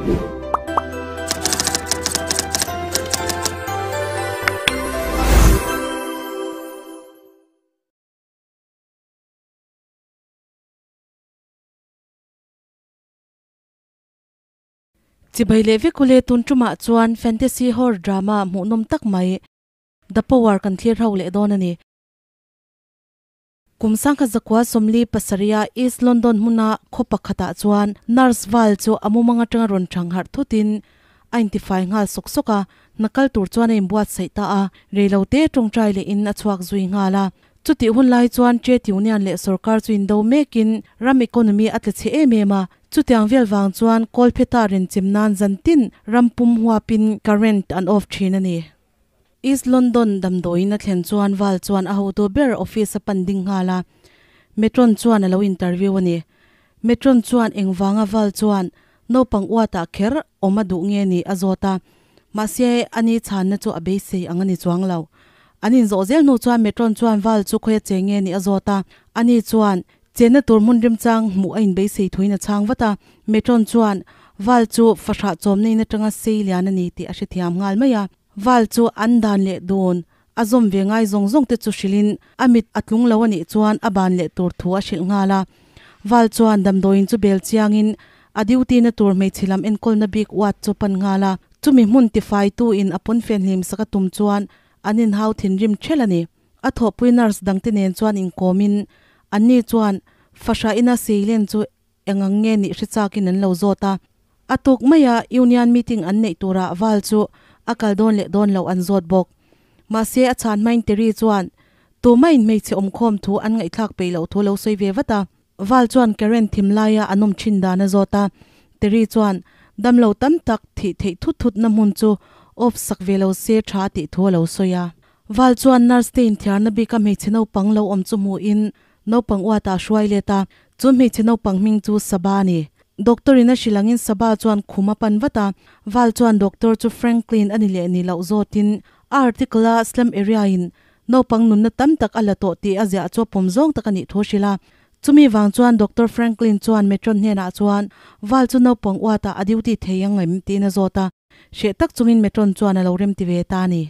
Chibai leh vek ule tun tumah chuan fantasy horror drama hmuhnawm tak mai The Power kan thlir ho leh dawn a ni. Kum 1947 East London hmuna khaw pakhatah chuan Nurse Val chu a mumang atanga rawn thang harh thutin a intifai nghal sawk sawk a, hna kal tur chuan a inbuatsaih ta a, reilote tawngtai lehin a chhuak zui nghal a. Chutih hun lai chuan Trade Union leh sorkar chu indo mekin ram economy a tla chhe em em a, chutiang vel vang chuan kawlpheta rinchim nan zantin ram pum huapin current an off thin a ni. East London damdawiin a thlen chuan Val chuan a hotu ber office a pan ding nghal a, Metron chuan a lo interview a ni. Metron chuan engvanga Val chuan naupang uatah kher awm a duh nge ni a zawt a, mahse ani chhanna chu a beisei ang a ni chuang lo. An inzawh zel hnu chuan Metron chuan Val chu khawi a che nge ni a zawt a, ani chuan chenna tur hmun remchang hmuh a inbeisei thuin a chhang vat a. Metron chuan Val chu fahrah chawmna in atanga sei lian a ni tih a hrethiam nghal mai a. Val chu an dan leh dun, a zawm ve ngai zawng zawng te chu hrilhin a mit a tlung lo a nih chuan a ban leh tur thu a hrilh nghal a. Val chuan damdawiin chu bel chiangin a duty na tur hmeichhe lam enkawlna bik uat chu pan nghal a. Chumi hmun tifaitu in a pawnfen hlim sak a tum chuan an inhau thinrim ṭhelh a ni. A thawhpui nurse dangte nen chuan inkawmin anni chuan fahrah ina seilen chu Eng ang nge nih hre chakin an lo zawt a. A tuk maia Union meeting an neih turah Val chu a kal dawn leh dawn loh an zawt bawk. Mahse a chhan hmain Terry chuan tumain hmeichhe awmkhawm thu an ngaihthlak peih loh thu lo sawi ve vat a. Val chuan Karen thim laia an awm thin dan a zawt a. Terry chuan damlo tam tak thih theih thut thut na hmun chu off sak ve lo se tha tih thu a lo sawi a. Val chuan nurse te inthiarna bika hmeichhe naupang lo awm chu hmuhin Naupang uatah a hruai let a, chu hmeichhe naupang hming chu Saba a ni. Doctor in a hrilh angin Saba chuan khum a pan vat a, Val chuan doctor chu Franklin a ni leh ni loh zawtin a article a slum area in naupang nunna tam tak a la tawh tih a ziah chu a pawm zawng tak a nih thu a hrilh a. Chumi vang chuan Doctor Franklin chuan matron hnenah chuan Val chu naupang uatah a duty thei ang em tiin a zawt a, hreh tak chungin matron chuan a lo remti ve ta a ni.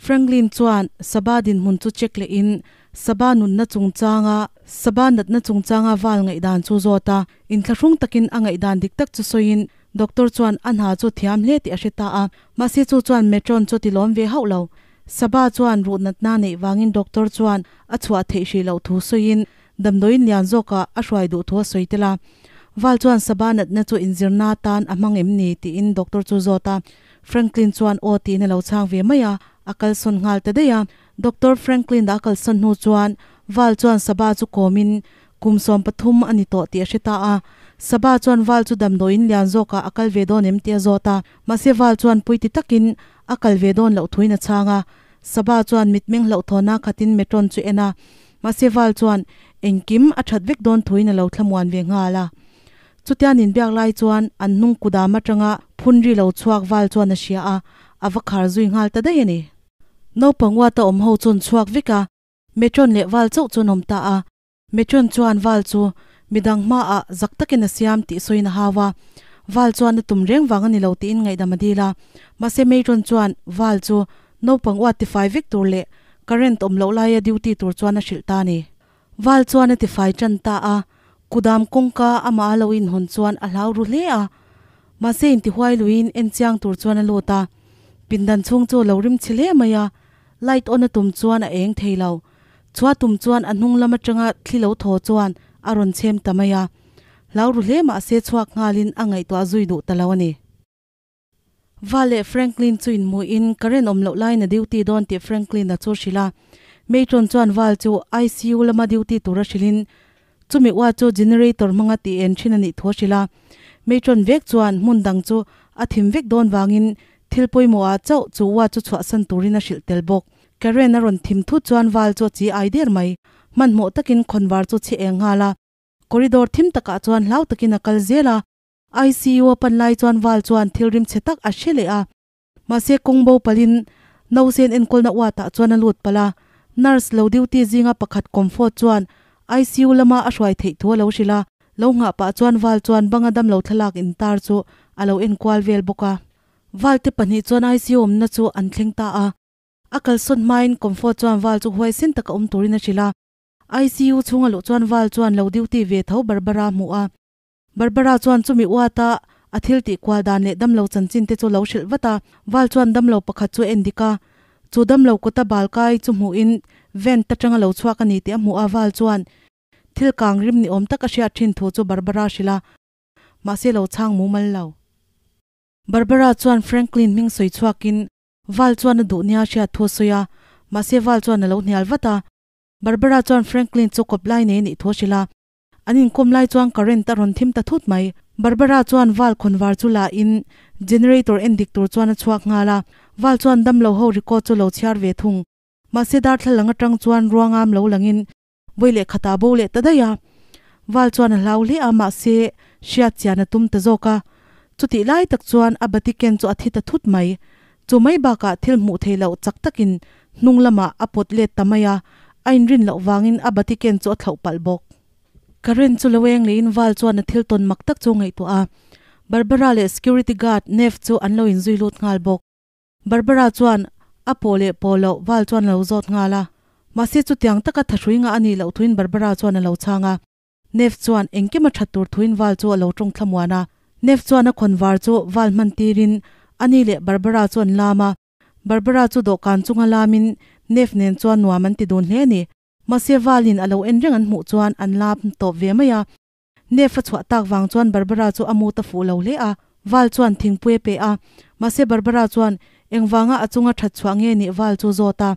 Franklin chuan Saba dinhmun chu check lehin Saba nunna chungchanga Saba natna chungchanga val ngaihdan chu zawt a, inthlahrung takin a ngaihdan dik tak chu sawiin doctor chuan a hna chu thiam hle tih a hre ta a, mahse chu chuan matron chu tilawm ve hauh lo. Saba chuan ruh natna neih vangin doctor chuan a chhuah theih hrih loh thu sawiin damdawiin lian zawkah a hruai duh thu a sawi tel a. Val chuan Saba natna chu inzirna tan a hmang em ni tiin doctor chu zawt a. Franklin chuan aw tiin a lo chhang ve mai a, a kalsawn nghal ta daih a. Doctor Franklin a kalsawn hnu chuan Val chuan Saba chu kawmin kum 13 a ni tawh tih a hre ta a. Saba chuan Val chu damdawiin lian zawkah a kal ve dawn em tih a zawt a, mahse Val chuan puiti takin a kal ve dawn loh thuin a chhang a. Saba chuan mitmeng hlauhthawna khatin Metron chu en a, mahse Val chuan engkim a that vek dawn thuin a lo thlamuan ve nghal a. Chutian inbiak lai chuan an hnung kudam atanga phun ri lo chhuak val chuan a hria a, a va khar zui nghal ta daih a ni. Naupang uata awm ho chuan chhuak vek a, Metron leh val chauh chuan awm ta a. Metron chuan val chu midang hmaah zak takin a siam tih sawiin a hau a, val chuan a tum reng vang a ni lo tiin ngaihdam a dil a. Mahse Metron chuan val chu naupang uat tifai vek tur leh current awm loh laia duty tur chuan a hrilh ta a ni. Val chuan a tifai tan ta a, kudam kawngka amah a lo inhawn chuan a hlau ru hle a. Mahse intihuai luiin en chiang tur chuan a lut a, pindan chhung chu a lo rim chhe hle mai a, light on a tum chuan a eng thei lo. Chhuah tum chuan a hnung lam atanga thli lo thaw chuan a rawn chhem ta mai a. Hlau ru hle mahse chhuak nghalin a ngaihtuah zui duh ta lo a ni. Va leh Franklin chu inhmuhin current awm loh laiin a duty dawn tih Franklin-a chu hrilh a. Matron chuan Val chu ICU lama duty tura hrilhin chumi ua chu generator hmanga tih en thin a nih thu a hrilh a. Matron vek chuan hmun dang chu a thim vek dawn vangin thil pawimawhah chauh chu ua chu chhuahsan turin a hrilh tel bawk. Current a rawn thim thut chuan Val chu a chi ai der mai. Hmanhmawh takin khawnvar chu chhe eng nghal a. Corridor thim takah chuan hlau takin a kal zel a. ICU a pan lai chuan Val chuan thil rim chhe tak a hre leh a. Mahse kawng bo palhin nausen enkawlna uatah chuan a lut palh a. Nurse lo duty zinga pakhat Comfort chuan ICU lama a hruai theih thu a lo hrilh a. Lo nghah pah chuan Val chuan banga damlo thlalak intar chu alo en kual vel bawk a. Val te pahnih chuan ICU awmna chu an thleng ta a. A kalsawn hmain Comfort chuan Val chu huaisen taka awm turin a hrilh a. ICU chhunga luh chuan Val chuan lo duty ve tho Barbara a hmuh a. Barbara chuan chumi uata a thil tih kual dan leh damlo chanchin te chu lo hrilh vat a. Val chuan damlo pakhat chu a en dik a. Chu damlo kawta bal kai chu hmuhin vent atanga lo chhuak a ni tih a hmuh a. Val chuan thil kang rim ni awm tak a hriat thin thu chu Barbara a hrilh a. Mahse lo chhang mumal lo. Barbara chuan Franklin hming sawi chhuakin Val chuan a duh nia hriat thu a sawi a, mahse Val chuan a lo hnial vat a. Barbara chuan Franklin chu kawp lai nei a nih thu a hrilh a. An inkawm lai chuan current a rawn thim ta thut mai. Barbara chuan Val khawnvar chu la in generator en dik tur chuan a chhuak nghal a. Val chuan damlo ho record chu lo chhiar ve thung. Mahse darthlalang atang chuan ruangam lo langin vawi leh khatah bo leh ta daih a. Val chuan a hlau hle a, mahse hriat chian a tum ta zawk a. Chutih lai tak chuan a bati ken chu a thi ta thut mai. Chu mai bakah thil hmuh theih loh chak takin hnung lamah a pawt let ta mai a, a inrin loh vangin a bati ken chu a thlauh palh bawk. Karen chu lo eng leiin Val chuan a thil tawn mak tak chu a ngaihtuah a. Barbara leh security guard Nev chu an lo inzui lut nghal bawk. Barbara chuan a pawh leh pawh loh Val chuan a lo zawt nghal a. Mahse chutiang taka thahrui ngah a nih loh thuin Barbara chuan a lo chhang a. Nev chuan engkim a that tur thuin Val chu a lo tawng thlamuan a. Nev chuan a khawn var chu Val hman tirin ani leh Barbara chu an lam a. Barbara chu dawhkan chunga lamin Nev nen chuan nuam an ti dun hle a ni. Mahse Valin a lo en reng an hmuh chuan an lam tawp ve mai a. Nev a chhuah tak vang chuan Barbara chu a mut a fuh lo hle a. Val chuan thingpui a pe a. Mahse Barbara chuan engvanga a chunga that chhuah nge nih Val chu zawt a.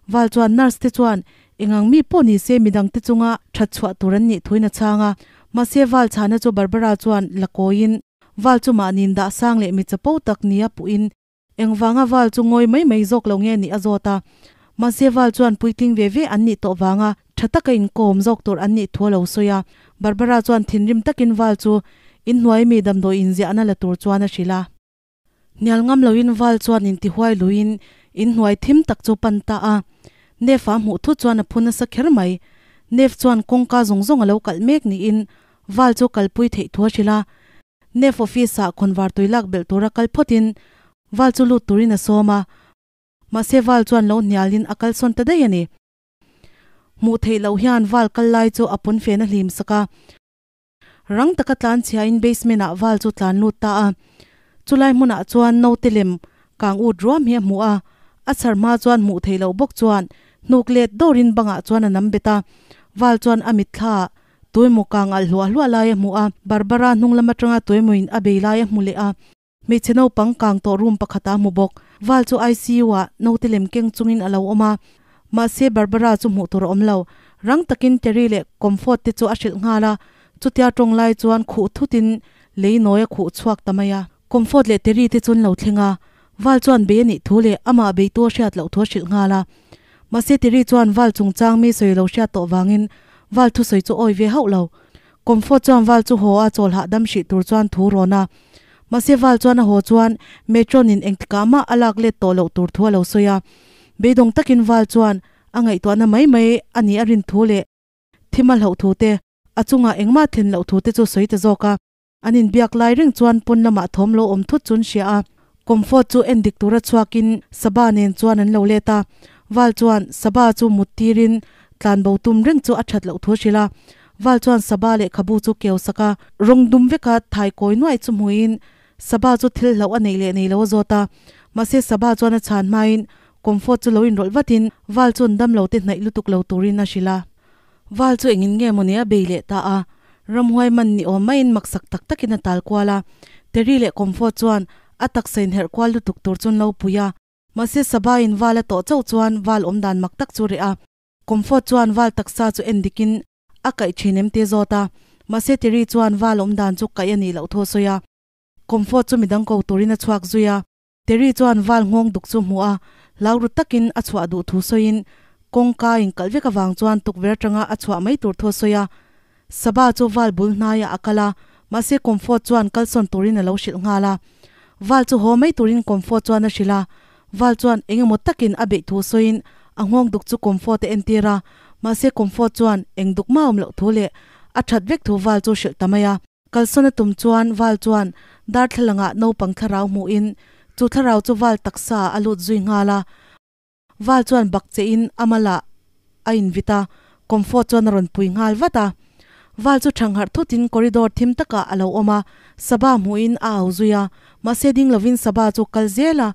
Val chuan nurse te chuan engang mi pawh ni se midang te chunga that chhuah tur an nih thuin a chhang a. Mahse Val chhana chu Barbara chuan la kawiin Val chu mahniin dah sang leh mi chapo tak nia puhin Engvanga Val chu ngawi mai mai zawk lo nge nih a zawt a. Mahse Val chuan puitling ve ve an nih tawh vanga tha taka inkawm zawk tur an nih thu a lo sawi a. Barbara chuan thinrim takin Val chu inhnuai mi damdawi inziahna la tur chuan a hrilh a. Hnial ngam loin Val chuan intihuai luiin inhnuai thim tak chu pan ta a. Nefa a hmuh thut chuan a phu nasa kher mai. Nef chuan kawngka zawng zawng a lo kalh mek niin Val chu kalpui theih thu a hrilh a. Nef office ah khawnvar tui lak belh tura kal phawtin Val chu lut turin a sawm a, mahse Val chuan lo hnialin a kalsawn ta daih a ni. Hmuh theih loh hian Val kal lai chu a pawn fen a hlim sak a, rang taka tlan chhiain basement ah Val chu tlan lut ta a. Chulai hmunah chuan naute lem kang ut ruam hi a hmu a, a chhar hma chuan hmuh theih loh bawk chuan hnuk let dawrin bangah chuan a nam bet a, Val chuan a mitthla ah Tuimaw kang alh hluah hluah lai a hmu a, Barbara hnung lam atanga tuimawiin a bei lai a hmu leh a. Hmeichhe naupang kang tawh room pakhatah a hmu bawk. Val chu ICU ah naute lem keng chungin a lo awm a. Mahse Barbara chu hmuh tur a awm lo. Rang takin Terry leh Comfort te chu a hrilh nghal a. Chutia tawng lai chuan khuh thutin lei nawi a khuh chhuak ta mai a. Comfort leh Terry te chu an lo thleng a. Val chuan bei a nih thu leh amah beitu a hriat loh thu a hrilh nghal a. Mahse Terry chuan Val chungchang mi sawi lo hriat tawh vangin Val thusawi chu awi ve hauh lo. Comfort chuan Val chu haw a chawl hahdam hrih tur chuan thu rawn a. Mahse Val chuan a haw chuan Matron in engtikah mah a lak let tawh loh tur thu a lo sawi a. Beidawng takin Val chuan a ngaihtuahna mai mai a nih a rin thu leh thim a hlauh thu te, a chungah engmah thlen loh thu te chu sawi ta zawk a. An inbiak lai reng chuan pawn lamah thawm lo awm thut chu an hria a, Comfort chu en dik tura chhuakin Saba nen chuan an lo let a. Val chuan Saba chu mut tirin tlan bo tum reng chu a that loh thu a hrilh a. Val chuan Saba lehkhabu chu keu sak a, rawng dum veka thai kawi nuaih chu hmuhin Saba chu thil hlauh a neih leh nei lo a zawt a. Mahse Saba chuan a chhan hmain Comfort chu lo inrawlh vatin Val chuan damlo te hnaih lutuk lo turin a hrilh a. Val chu engin nge mawni a bei leh ta a, ramhuai man ni awm maiin maksak tak takin a tal kual a. Terry leh Comfort chuan a taksa inherh kual lutuk tur chu an lo pui a. Mahse Sabaiin Val a tawh chauh chuan Val awm dan mak tak chu reh a. Comfort chuan Val taksa chu en dikin a kaih thin em tih a zawt a. Mahse Terry chuan Val awm dan chu kaih a nih loh thu a sawi a. Comfort chu midang ko turin a chhuak zui a. Terry chuan val nghawng duk chu hmuh a, hlau ru takin a chhuah duh thu sawiin kawngka inkalh vek avang chuan tukverh atanga a chhuah mai tur thu a sawi a. Saba chu val bul hnaiah a kal a, mahse Comfort chuan kalsawn turin a lo hrilh nghal a. Val chu haw mai turin Comfort chuan a hrilh a, val chuan eng emaw takin a beih thu sawiin a nghawng duk chu Comfort a entir a, mahse Comfort chuan eng duk mah awm loh thu leh a that vek thu val chu hrilh ta mai a. Kalsawn a tum chuan Val chuan Darthlalangah naupang thlarau hmuhin chu thlarau chu Val taksa ah a lut zui nghal a. Val chuan bak che in a malah a invit a, Comfort chuan a rawn pui nghal vat a. Val chu thangharh thutin corridor thim takah a lo awm a, Saba hmuhin a au zui a, mahse ding lovin Saba chu kal zel a.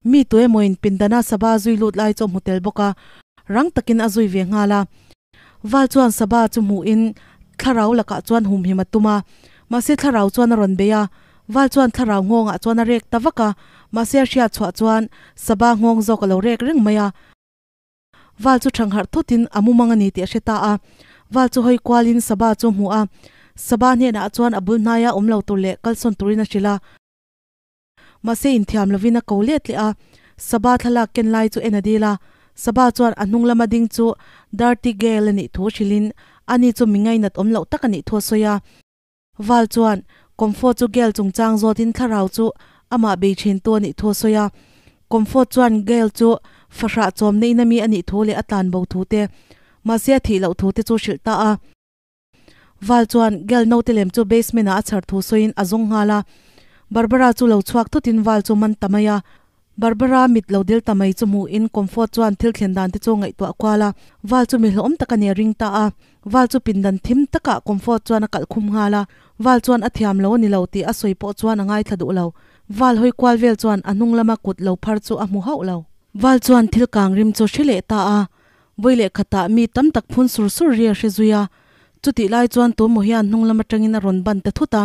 Mi tuemawin pindana Saba zui lut lai chu a hmu tel bawk a, rang takin a zui ve nghal a. Val chuan Saba chu hmuhin thlarau lakah chuan humhim a tum a, mahse thlarau chuan a rawn bei a. Val chuan thlarau nghawngah chuan a rek ta vak a, mahse a hriat chhuah chuan Saba nghawng zawk a lo rek reng mai a. Val chu thangharh thutin a mumang a ni tih a hre ta a. Val chu hawi kualin Saba chu a hmu a, Saba hnenah chuan a bul hnaia awm lo tur leh kalsawn turin a hrilh a. Mahse inthiam lovin a ko let leh a, Saba thlalak ken lai chu en a dil a. Saba chuan a hnung lama ding chu Dirty Gale a nih thu hrilhin ani chu mi ngainat awm loh tak a nih thu a sawi a. Val chuan Comfort chu Gale chungchang zawtin thlarau chu amah bei thintu a nih thu a sawi a. Comfort chuan Gale chu fahrah chawmna in ami a nih thu leh a tlan bo thu te, mahse a thih loh thu te chu hrilh ta a. Val chuan Gale naute lem chu basement ah a chhar thu sawiin a zawng nghal a. Barbara chu lo chhuak thutin Val chu man ta mai a. Barbara mit lo dil ta mai chu hmuhin Comfort chuan thil thlen dan te chu ngaihtuah kual a, Val chu mi hlawm tak a ni a ring ta a. Val chu pindan thim takah Comfort chuan a kalh khum nghal a, Val chuan a thiam lo a ni lo tih a sawi pawh chuan a ngaithla duh lo. Val hawi kual vel chuan a hnung lama kut lo phar chu a hmu hauh lo. Val chuan thil kang rim chu hre leh ta a, vawi leh khatah mi tam tak phun sur sur ri a hre zui a. Chutih lai chuan tumaw hian hnung lam atangin a rawn ban ta thut a,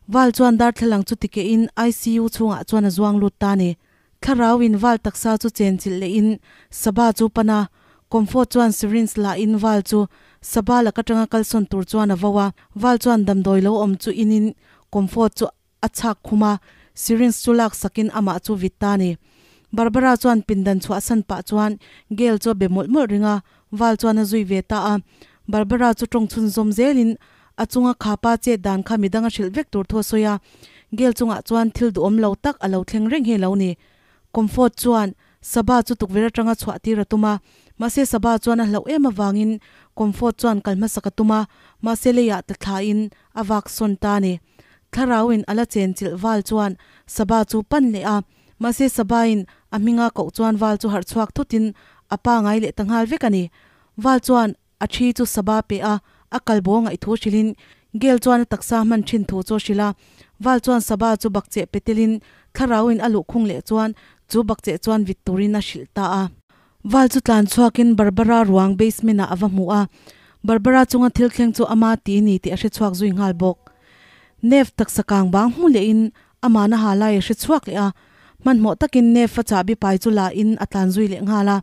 Val chuan darthlalang chu tikehin ICU chhungah chuan a zuang lut ta a ni. Thlarauin Val taksa chu chenchilh lehin Saba chu pan a, Comfort chuan syringe lahin Val chu Saba lak atanga kalsawn tur chuan a vo a, Val chuan damdawi lo awm chu inin Comfort chu a chhak khum a, syringe chu lak sakin amah chu vit ta a ni. Barbara chuan pindan chhuahsan pah chuan Gail chu a be mawlh mawlh ring a, Val chuan a zui ve ta a. Barbara chu tawng chhunzawm zelin a chunga khapa chet dan kha midang a hrilh vek tur thu a sawi a, Gail chungah chuan thil duhawm lo tak a lo thleng reng hi a lo ni. Comfort chuan Saba chu tukverh atanga chhuah tir a tum a, mahse Saba chuan a hlauh em avangin Comfort chuan kal hmasak a tum a, mahse leiah ta thlain a vak sawn ta a ni. Thlarauin a la chenchilh Val chuan Saba chu pan leh a, mahse Sabain a hminga koh chuan Val chu harh chhuak thutin a pangai leh ta nghal vek a ni. Val chuan A thi chu Saba pe a, a kal bo ngaih thu hrilhin Gail chuan a taksa hman thin thu chu a hrilh a. Val chuan Saba chu bakcheh pe telin thlarauin a luhkhung leh chuan chu bakcheh chuan vit turin a hrilh ta a. Val chu tlan chhuakin Barbara ruang basement ah a va hmu a, Barbara chunga thil thleng chu ama ti ni tih a hre chhuak zui nghal bawk. Nev taksa kang bang hmu lehin amahna ha lai a hre chhuak leh a, Hmanhmawh takin Nev a chahbi pai chu la in a tlan zui leh nghal a.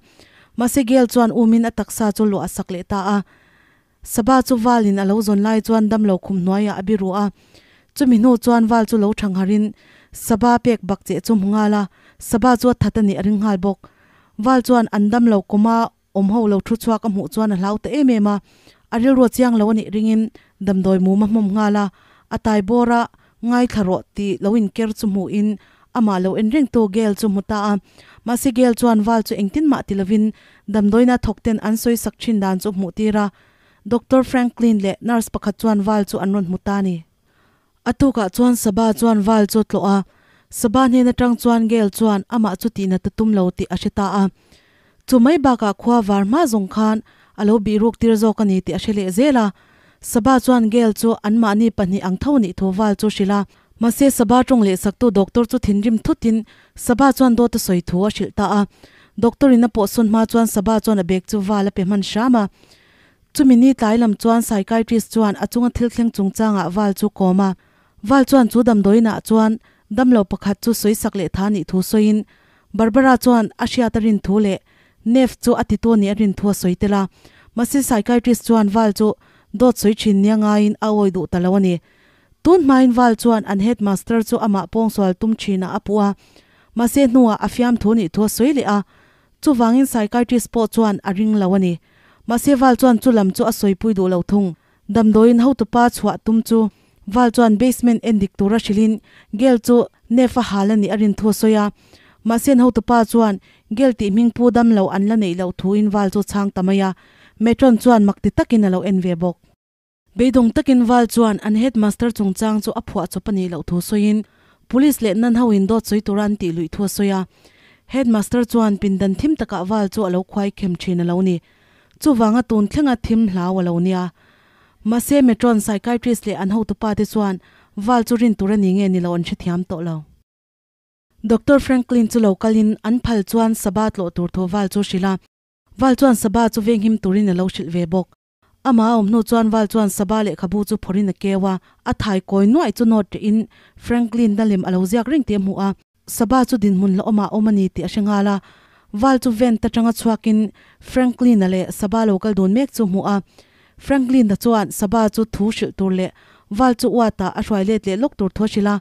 Mahse Gail chuan umin a taksa chu luah a sak leh ta a. Saba chu Val in a lo zawn lai chuan damlo khum hnuaiah a biru a. Chumi hnu chuan Val chu lo thangharin Saba pek bak cheh chu hmu nghal a, Saba chu a that a nih a ring nghal bawk. Val chuan an damlo kawma awm ho lo thu chhuak a hmuh chuan a hlau ta em em a, a rilru a chiang lo a nih ringin damdawi mum a hmawm nghal a, a tai bawr a, ngaithla rawh tih lo inker chu hmuhin amah lo en rengtu Gail chu hmu ta a. Mahse Gail chuan Val chu engtin mah ti lovin damdawina thawk ten an sawi sak thin dan chu hmuh tir a, Doctor Franklin leh nurse pakhat chuan Val chu an rawn hmu ta a ni. A tukah chuan Saba chuan Val chu a tlawh a, Saba hnen atang chuan Gail chuan amah chu tihna ta tum lo tih a hre ta a. Chu mai bakah khua var hma zawng khan a lo bih ruk tir zawk a ni tih a hre leh zel a. Saba chuan Gail chu anmahni pahnih ang tho nih thu Val chu hrilh a. Mahse Saba tawng leh saktu doctor chu thinrim thutin Saba chuan dawt a sawi thu a hrilh ta a. Doctor in a pawhsawn hma chuan Saba chuan a bag chu Val a pe hman hram a. Chumi ni tlai lam chuan psychiatrist chuan a chunga thil thleng chungchangah Val chu kawm a. Val chuan chu damdawiinah chuan damlo pakhat chu sawisak leh tha nih thu sawiin Barbara chuan a hriat a rin thu leh Neff chu a titu nih a rin thu a sawi tel a. Mahse psychiatrist chuan Val chu dawt sawi thin nia ngaiin a awi duh ta lo a ni. Tun hmain Val chuan an headmaster chu amah pawngsual tum thinah a puh a. Mahse hnuah a fiamthu nih thu a sawi leh a. Chuvangin psychiatrist pawh chuan a ring lo a ni. Mahse Val chuan chu lam chu a sawipui duh lo thung. Damdawiin hotupa chhuah tum chu Val chuan basement en dik tura hrilhin Gail chu Neff a hal a nih a rin thu a sawi a. Mahse an hotupa chuan Gail tih hming pu dam lo an la neih loh thuin Val chu chhang ta mai a. Matron chuan mak ti takin a lo en ve bawk. Beidawng takin Val chuan an headmaster chungchang chu a phuah chawp a nih loh thu sawiin police leh nan ho in dawt sawi tura an tih luih thu a sawi a. Headmaster chuan pindan thim takah Val chu a lo khuai khem thin a lo ni. Chuvanga tun thlenga thim hlau a lo nia. Mahse matron, psychiatrist leh an hotupa te chuan Val chu rin tur a ni nge ni lo an hrethiam tawh lo. Doctor Franklin chu lo kalin an phal chuan Sabah tlawh tur thu Val chu hrilh a. Val chuan Sabah chu venghim turin a lo hrilh ve bawk. Amah a awm hnu chuan Val chuan Sabah lehkhabu chu phawrhin a keu a, a thai kawi nuaih chu nawt rihin Franklin na lem a lo ziak reng tih a hmuh a. Sabah chu dinhmun hlauhawmah a awm a ni tih a hre nghal a. Val chu vent atanga chhuakin Franklin-a leh Sabah lo kal dun mek chu a hmuh a. Franklin-a chuan Sabah chu thu hrilh tur leh Val chu uatah a hruai let leh lawk tur thu a hrilh a.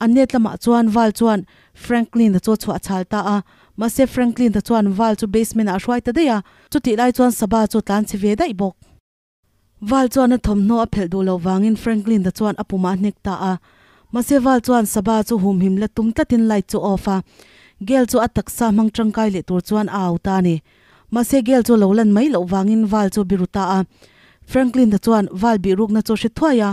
A net lamah chuan Val chuan Franklin-a chu a chhuah chhal ta a, mahse Franklin-a chuan Val chu basement-ah a hruai ta daih a, chutih lai chuan Sabah chu a tlan chhe ve daih bawk. Val chuan a thawmhnaw a phelh duh loh vangin Franklin-a chuan a pumah a hnek ta a, mahse Val chuan Sabah chu humhim la tum tlatin light chu a off a, Gail chu a taksa hmang tangkai leh tur chuan a au ta a ni. Mahse Gail chu lo lan mai loh vangin Val chu biru ta a. Franklin-a chuan Val bihrukna chu a hre thuai a,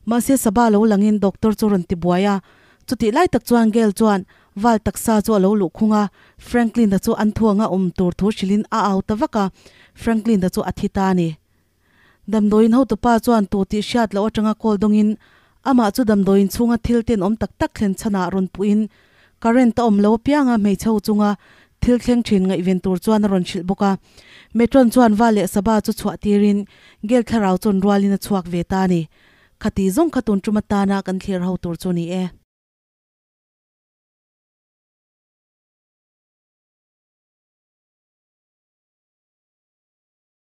mahse Sabah lo langin doctor chu rawn ti buai a. Chutih lai tak chuan Gail chuan Val taksa chu a lo luh khung a, Franklin-a chu an thuanga awm tur thu hrilhin a au ta vak a, Franklin-a chu a thi ta a ni. Damdawiin hotupa chuan tu tih hriat loh atanga call dawngin amah chu damdawiin chhunga thil tenawm tak tak thlen chhanah rawn puhin current a awm lo apianga hmeichhe ho chunga thil thleng thin ngaihven tur chuan a rawn hrilh bawk a. Metron chuan Va leh Sabah chu chhuah tirin Gel thlarau chawn rualin a chhuak ve ta a ni. Khati zawng kha tun tum atana kan thlir ho tur chu ni e.